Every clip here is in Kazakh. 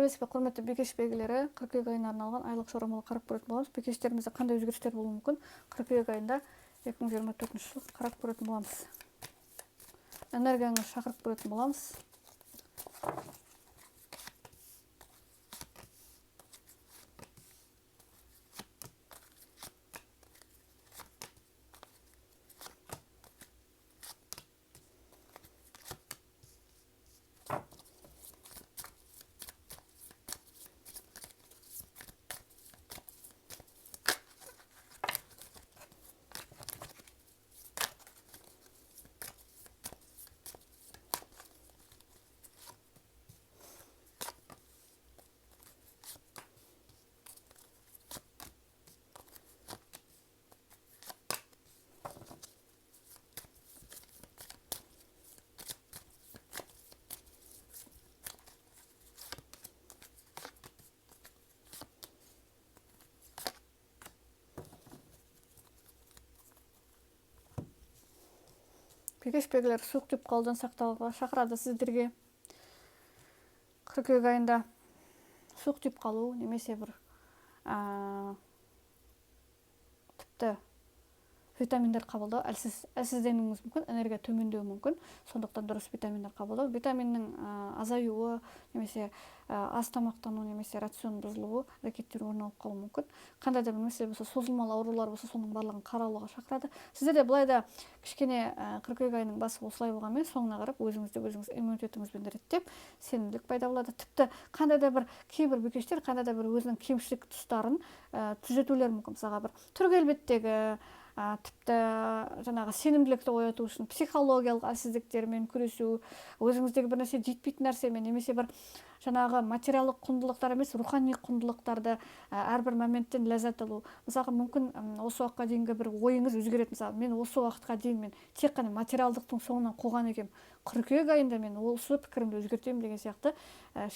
Сәлеметсіз бе, құрметті бикеш белгілері. Қыркүйек айына арналған айлық жорамал қарап көретін боламыз. Бикештерімізде қандай өзгерістер болуы мүмкін? Қыркүйек айында 2024 жыл қарап көретін боламыз. Энергияңызды шақырып көретін боламыз. Бикеш белгілері суық тиіп қалудан сақтауға шақырады сіздерге. Қыркүйек айында суық тиіп қалу немесе бір тіпті витаминдер қабылдау әлсізденуіңіз мүмкін, энергия төмендеуі мүмкін. Сондықтан дұрыс витаминдер қабылдау, витаминнің азаюы немесе аз тамақтану немесе рацион бұзылуы әрекеттер орын алып қалуы мүмкін. Қандай да бір мәселе болса, созылмалы аурулар болса, соның барлығын қаралуға шақырады. Сіздерде былай да кішкене қыркүйек айының басы осылай болғанмен, соңына қарап өзіңізді өзіңіз иммунитетіңізбен реттеп, сенімділік пайда болады. Тіпті қандай да бір кейбір бикештер қандай да бір өзінің кемшілік тұстарын түзетулері мүмкін. Мысалға, бір түр келбеттегі, тіпті жаңағы сенімділікті ояту үшін психологиялық әлсіздіктермен күресу, өзіңіздегі бір нәрсе жетпейтін нәрсемен немесе бір жаңағы материалдық құндылықтар емес, рухани құндылықтарды әрбір моменттен ләззат алу. Мысалға, мүмкін, осы уақытқа дейінгі бір ойыңыз өзгереді. Мысалы, мен осы уақытқа дейін тек қана материалдықтың соңынан қуған екенмін, қыркүйек айында мен осы пікірімді өзгертемін деген сияқты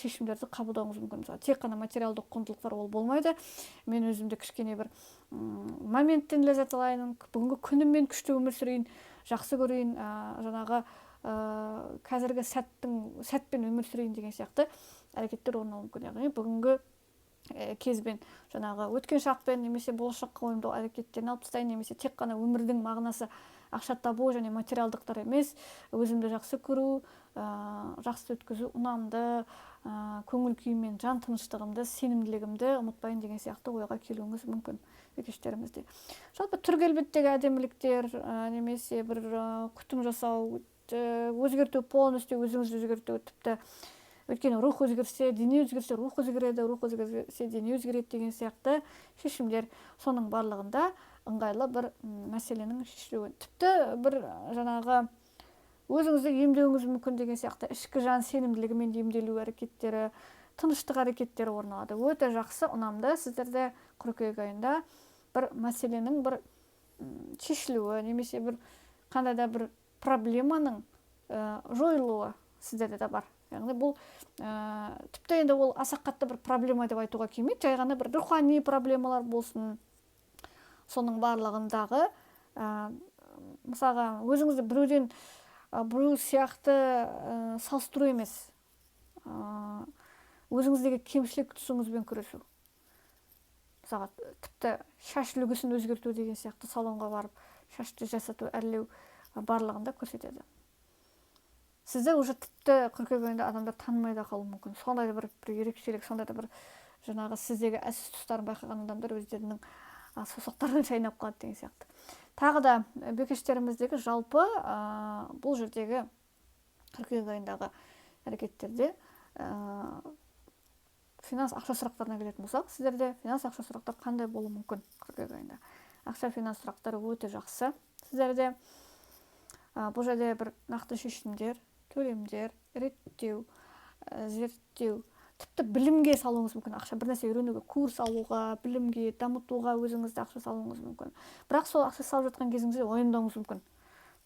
шешімдерді қабылдауыңыз мүмкін. Мысалы, тек қана материалдық құндылықтар ол болмайды. Мен өзімді кішкене бір моменттен ләззат алайын, бүгінгі күніммен күшті өмір сүрейін, жақсы көрейін, жаңағы қазіргі сәтпен өмір сүрейін деген сияқты әрекеттер орын алуы мүмкін. Яғни бүгінгі кезбен, жаңағы өткен шақпен немесе болашаққа ойымдау әрекеттерін алып тастайын, немесе тек қана өмірдің мағынасы ақша табу және материалдықтар емес, өзімді жақсы көру, жақсы өткізу, ұнамды, көңіл күйіммен жан тыныштығымды, сенімділігімді ұмытпайын деген сияқты ойға келуіңіз мүмкін бикештерімізде. Жалпы түр келбеттегі әдеміліктер, немесе бір күтім жасау, өзгерту, полностью өзіңізді өзгерту, тіпті өйткені рух өзгерсе, дене өзгерсе, рух өзгереді, рух өзгерсе, дене өзгереді деген сияқты шешімдер, соның барлығында ыңғайлы бір мәселенің шешілуі. Тіпті бір жаңағы өзіңізді емдеуіңіз мүмкін деген сияқты ішкі жан сенімділігімен емделу әрекеттері, тыныштық әрекеттері орын алады. Өте жақсы, ұнамды сіздерде қыркүйек айында бір мәселенің бір шешілуі немесе бір қандай да бір проблеманың жойылуы сіздерде де бар. Яғни бұл тіпті енді ол аса қатты бір проблема деп айтуға келмейді, жай ғана бір рухани проблемалар болсын, соның барлығындағы, мысалға өзіңізді біреу сияқты салыстыру емес, өзіңіздегі кемшілік тұсыңызбен күресу. Мысалға тіпті шаш үлгісін өзгерту деген сияқты салонға барып шашты жасату, әрлеу барлығында көрсетеді. Сізді уже тіпті қыркүйек айында адамдар танымай да қалуы мүмкін. Сондай да бір ерекшелік, сондай да бір жаңағы сіздегі әлсіз тұстарын байқаған адамдар өздерінің саусақтарын шайнап қалады деген сияқты. Тағы да бикештеріміздегі жалпы, бұл жердегі қыркүйек айындағы әрекеттерде, финанс ақша сұрақтарына келетін болсақ, сіздерде финанс ақша сұрақтар қандай болуы мүмкін қыркүйек айында? Ақша финанс сұрақтары өте жақсы сіздерде. Бұл жерде бір нақты шешімдер, төлемдер, реттеу, зерттеу, тіпті білімге салуыңыз мүмкін. Ақша бір нәрсе үйренуге, курс алуға, білімге, дамытуға өзіңізді ақша салуыңыз мүмкін. Бірақ сол ақша салып жатқан кезіңізде уайымдауыңыз мүмкін.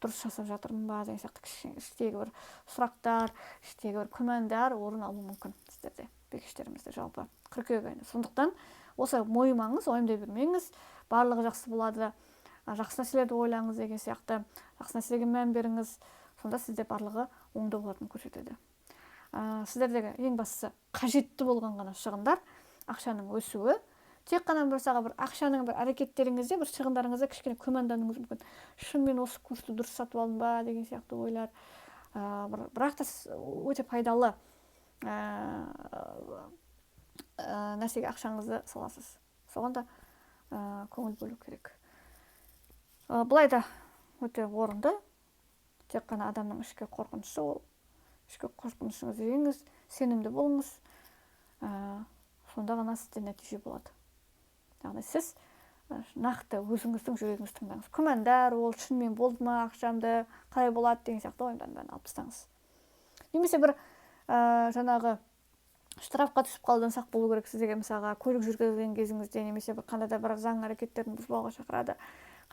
Дұрыс жасап жатырмын ба деген сияқты іштегі бір сұрақтар, іштегі бір күмәндар орын алуы мүмкін сіздерде, бикештерімізде жалпы қыркүйек айында. Сондықтан осы мойымаңыз, уайымдай бермеңіз, барлығы жақсы болады, жақсы нәрселерді ойлаңыз деген сияқты, жақсы нәрселерге мән беріңіз, сонда сізде барлығы оңды болатынын көрсетеді. Сіздердегі ең бастысы қажетті болған ғана шығындар, ақшаның өсуі. Тек қана мысалға бір ақшаның бір әрекеттеріңізде, бір шығындарыңызда кішкене күмәндануыңыз мүмкін. Шынымен осы курсты дұрыс сатып алдым ба деген сияқты ойлар. Бірақ та өте пайдалы нәрсеге ақшаңызды саласыз. Соған да көңіл бөлу керек. Былай да өте орынды. Тек қана адамның ішкі қорқынышы ол. Ішкі қорқынышыңызды жеңіңіз, сенімді болыңыз. Сонда ғана сізде нәтиже болады. Яғни сіз нақты өзіңіздің жүрегіңізді тыңдаңыз. Күмәндар, ол шынымен болды ма, ақшамды қалай болады деген сияқты ойымдардың бәрін алып тастаңыз. Немесе бір жаңағы штрафқа түсіп қалудан сақ болу керек сіздерге, мысалға көлік жүргізген кезіңізде, немесе бір қандай да бір заң әрекеттерін бұзбауға шақырады.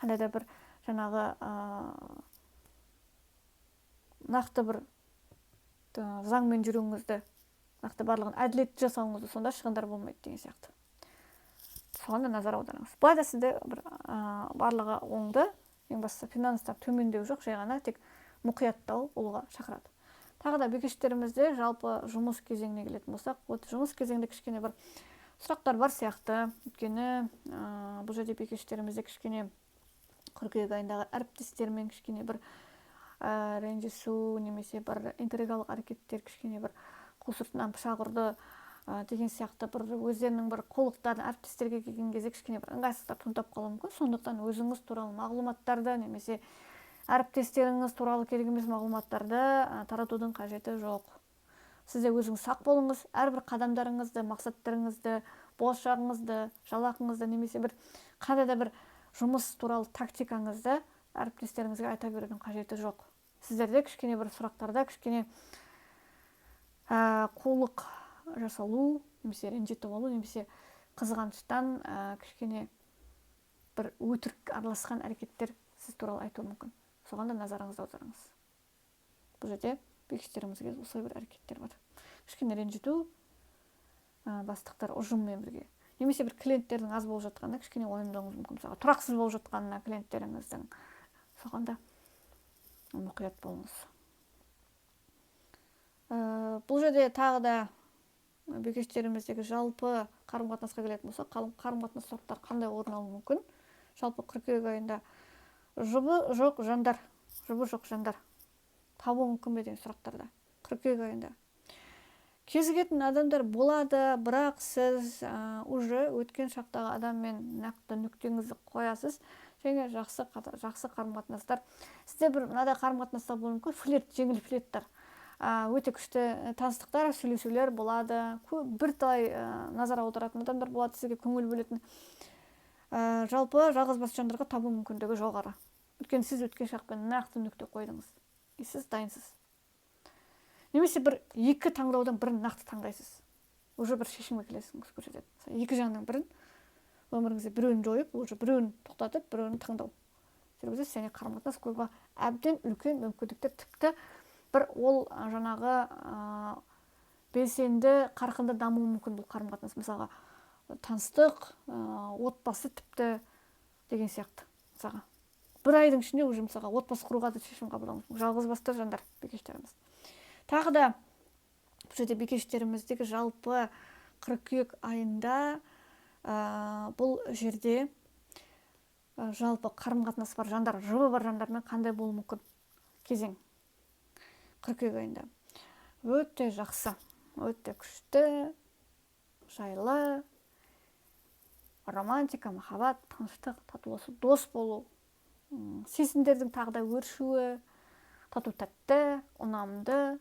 Қандай да бір жаңағы нақты бір заңмен жүруіңізді, нақты барлығын әділетті жасауыңызды, сонда шығындар болмайды деген сияқты. Соған да назар аударыңыз. Былай да сізде бір барлығы оңды, ең бастысы финанстар төмендеу жоқ, жай ғана тек мұқияттау болуға шақырады. Тағы да бикештерімізде жалпы жұмыс кезеңіне келетін болсақ, вот жұмыс кезеңінде кішкене бір сұрақтар бар сияқты. Өйткені бұл жерде бикештерімізде кішкене қыркүйек айындағы әріптестермен кішкене бір ренжісу, немесе бір интригалық әрекеттер, кішкене бір қу сыртынан пышақ ұрды деген сияқты бір өздерінің бір қулықтарын әріптестерге келген кезде кішкене бір ыңғайсыздықтар туындап қалуы мүмкін. Сондықтан өзіңіз туралы мағлұматтарды немесе әріптестеріңіз туралы керек емес мағлұматтарды таратудың қажеті жоқ. Сіз де өзіңіз сақ болыңыз, әрбір қадамдарыңызды, мақсаттарыңызды, болашағыңызды, жалақыңызды немесе бір қандай да бір жұмыс туралы тактикаңызды әріптестеріңізге айта берудің қажеті жоқ. Сіздерде кішкене бір сұрақтарда кішкене қулық жасалу, немесе ренжітіп алу, немесе қызғаныштан кішкене бір өтірік араласқан әрекеттер сіз туралы айтуы мүмкін. Соған да назарыңызды аударыңыз. Бұл жерде бекіштерімізге осылай бір әрекеттер бар. Кішкене ренжіту, бастықтар ұжыммен бірге. Немесе бір клиенттердің аз болып жатқанына кішкене уайымдауыңыз мүмкін. Мысалға, тұрақсыз болып жатқанына клиенттеріңіздің. Соған да мұқият болыңыз. Бұл жерде тағы да бикештеріміздегі жалпы қарым-қатынасқа келетін болсақ, қарым-қатынас сұрақтар қандай орын алуы мүмкін? Жалпы қыркүйек айында жұбы жоқ жандар, жұбы жоқ жандар табуы мүмкін бе деген сұрақтарда қыркүйек айында кезігетін адамдар болады, бірақ сіз уже өткен шақтағы адаммен нақты нүктеңізді қоясыз және жақсы қарым-қатынастар. Сізде бір мынадай қарым-қатынастар болуы мүмкін, флирт, жеңіл флирттер. Өте күшті таныстықтар, сөйлесулер болады, бірталай назар аударатын адамдар болады, сізге көңіл бөлетін. Жалпы жалғыз басты жандарға табу мүмкіндігі жоғары. Өйткені сіз өткен шақпен нақты нүкте қойдыңыз. И сіз дайынсыз. Немесе бір екі таңдаудың бірін нақты таңдайсыз. Уже бір шешімге келесіңіз көрсетеді. Мысалы, екі жанның бірін өміріңізде біреуін жойып, уже біреуін тоқтатып, біреуін таңдау. Жүргізесіз және қарым-қатынас құруға әбден үлкен мүмкіндіктер, тіпті бір ол жаңағы белсенді, қарқынды дамуы мүмкін бұл қарым-қатынас. Мысалға, таныстық, отбасы тіпті деген сияқты. Мысалға, бір айдың ішінде уже мысалға отбасы құруға да шешім қабылдауыңыз мүмкін. Жалғыз басты жандар, бикештеріміз. Тағы да бұл жерде бикештеріміздегі жалпы қыркүйек айында бұл жерде жалпы қарым-қатынас бар жандар, жұбы бар жандармен қандай болуы мүмкін кезең қыркүйек айында? Өте жақсы, өте күшті, жайлы, романтика, махаббат, тыныштық, татуласу, дос болу, сезімдердің тағы да өршуі, тату тәтті, ұнамды,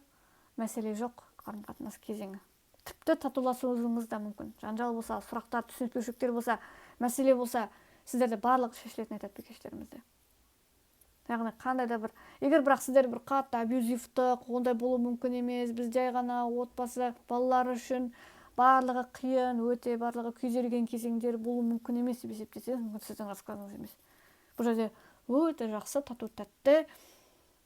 мәселе жоқ қарым-қатынас кезеңі. Тіпті татуласуыңыз да мүмкін. Жанжал болса, сұрақтар, түсініспеушіліктер болса, мәселе болса, сіздерде барлығы шешілетін айтады бикештерімізде. Яғни қандай да бір, егер бірақ сіздер бір қатты абьюзивтік, ондай болуы мүмкін емес, біз жай ғана отбасы, балалар үшін барлығы қиын, өте барлығы күйзелген кезеңдер болуы мүмкін емес деп есептесеңіз, мүмкін сіздің раскладыңыз емес. Бұл жерде өте жақсы, тату тәтті,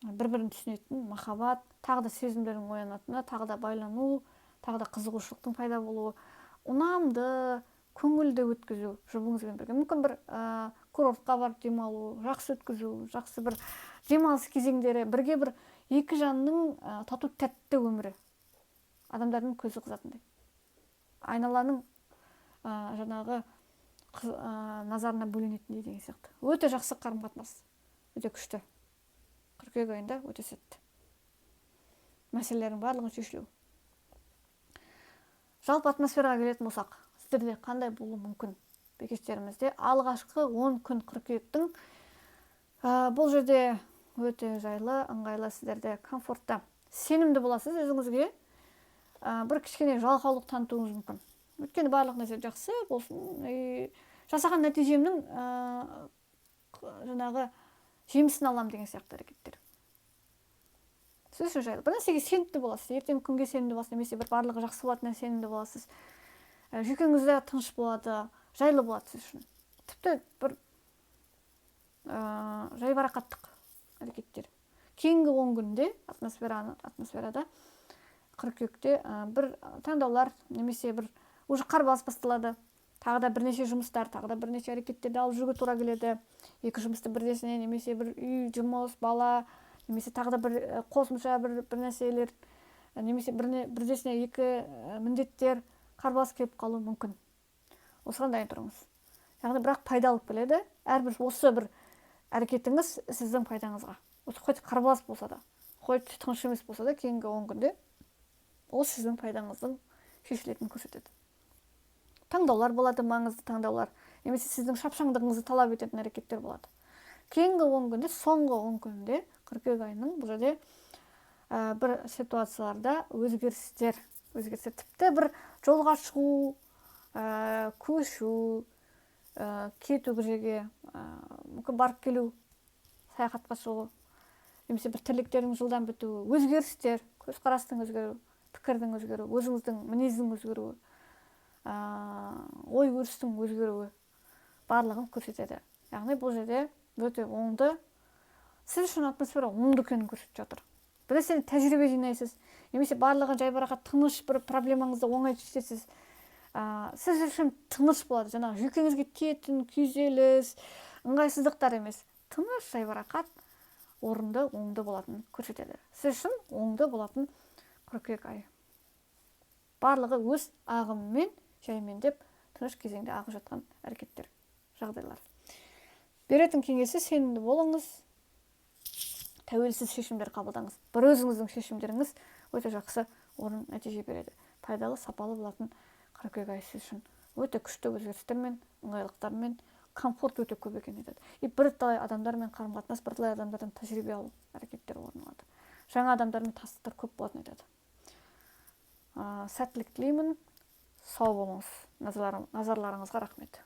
бір-бірін түсінетін махаббат, тағы да сезімдердің оянатыны, тағы да байлану, тағы да қызығушылықтың пайда болуы, ұнамды, көңілді өткізу жұбыңызбен бірге. Мүмкін бір курортқа барып демалу, жақсы өткізу, жақсы бір демалыс кезеңдері, бірге бір екі жанның тату тәтті өмірі. Адамдардың көзі қызатындай. Айналаның жаңағы назарына бөленетіндей деген сияқты. Өте жақсы қарым-қатынас, өте күшті. Қыркүйек айында өте сәтті. Мәселелердің барлығын шешілу. Жалпы атмосфераға келетін болсақ, сіздерде қандай болуы мүмкін? Бекештерімізде алғашқы 10 күн қыркүйектің бұл жерде өте жайлы, ыңғайлы, сіздерде комфортта. Сенімді боласыз өзіңізге. Бір кішкене жалқаулық танытуыңыз мүмкін. Өйткені барлық нәрсе жақсы болсын. Жасаған нәтижемнің жаңағы жемісін алам деген сияқты әрекеттер. Сіз үшін жайлы. Бір нәрсеге сенімді боласыз. Ертеңгі күнге сенімді боласыз, немесе бір барлығы жақсы болатынына сенімді боласыз. Жүйкеңізде тыныш болады, жайлы болады сіз үшін. Тіпті бір жайбарақаттық әрекеттер. Кейінгі 10 күнде атмосферада қыркүйекте бір таңдаулар немесе бір уже қарбалас басталады. Тағы да бірнеше жұмыстар, тағы да бірнеше әрекеттерді алып жүруге тура келеді. Екі жұмысты бірдесіне, немесе бір үй, жұмыс, бала, немесе тағы да бір қосымша бір нәрселер, немесе бірдесіне екі міндеттер қарбалас келіп қалуы мүмкін. Осыған дайын тұрыңыз. Яғни бірақ пайда алып келеді. Әрбір осы бір әрекетіңіз сіздің пайдаңызға. Осы хоть қарбалас болса да, хоть тыныш емес болса да, кейінгі 10 күнде ол сіздің пайдаңыздың шешілетінін көрсетеді. Таңдаулар болады, маңызды таңдаулар, немесе сіздің шапшаңдығыңызды талап ететін әрекеттер болады. Кейінгі 10 күнде, соңғы 10 күнде, қыркүйек айының бұл жерде бір ситуацияларда өзгерістер, тіпті бір жолға шығу, көшу, кету бір жерге, мүмкін барып келу, саяхатқа шығу, немесе бір тірліктердің жылдам бітуі, өзгерістер, көзқарастың өзгеруі, пікірдің өзгеруі, өзіңіздің мінездің өзгеруі, ой өрістің өзгеруі барлығын көрсетеді. Яғни бұл жерде өте оңды, сіз үшін атмосфера оңды екенін көрсетіп жатыр. Бір нәрсені тәжірибе жинайсыз, немесе барлығын жайбарақат тыныш бір проблемаңызды оңай шешесіз. Сіз үшін тыныш болады, жаңағы жүйкеңізге тиетін күйзеліс, ыңғайсыздықтар емес, тыныш, жайбарақат, орынды, оңды болатынын көрсетеді. Сіз үшін оңды болатын қыркүйек айы. Барлығы өз ағымымен жаймендеп тыныш кезеңде ағып жатқан әрекеттер, жағдайлар. Беретін кеңесі: сенімді болыңыз, тәуелсіз шешімдер қабылдаңыз. Бір өзіңіздің шешімдеріңіз өте жақсы орын нәтиже береді. Пайдалы, сапалы болатын қыркүйек айы сіз үшін өте күшті өзгерістермен, ыңғайлықтармен, комфорт өте көп екенін айтады. И бірталай адамдармен қарым-қатынас, бірталай адамдардан тәжірибе алу әрекеттері орын алады. Жаңа адамдармен таныстықтар көп болатынын айтады. Сәттілік тілеймін. Сау болыңыз. Назарларыңызға рахмет.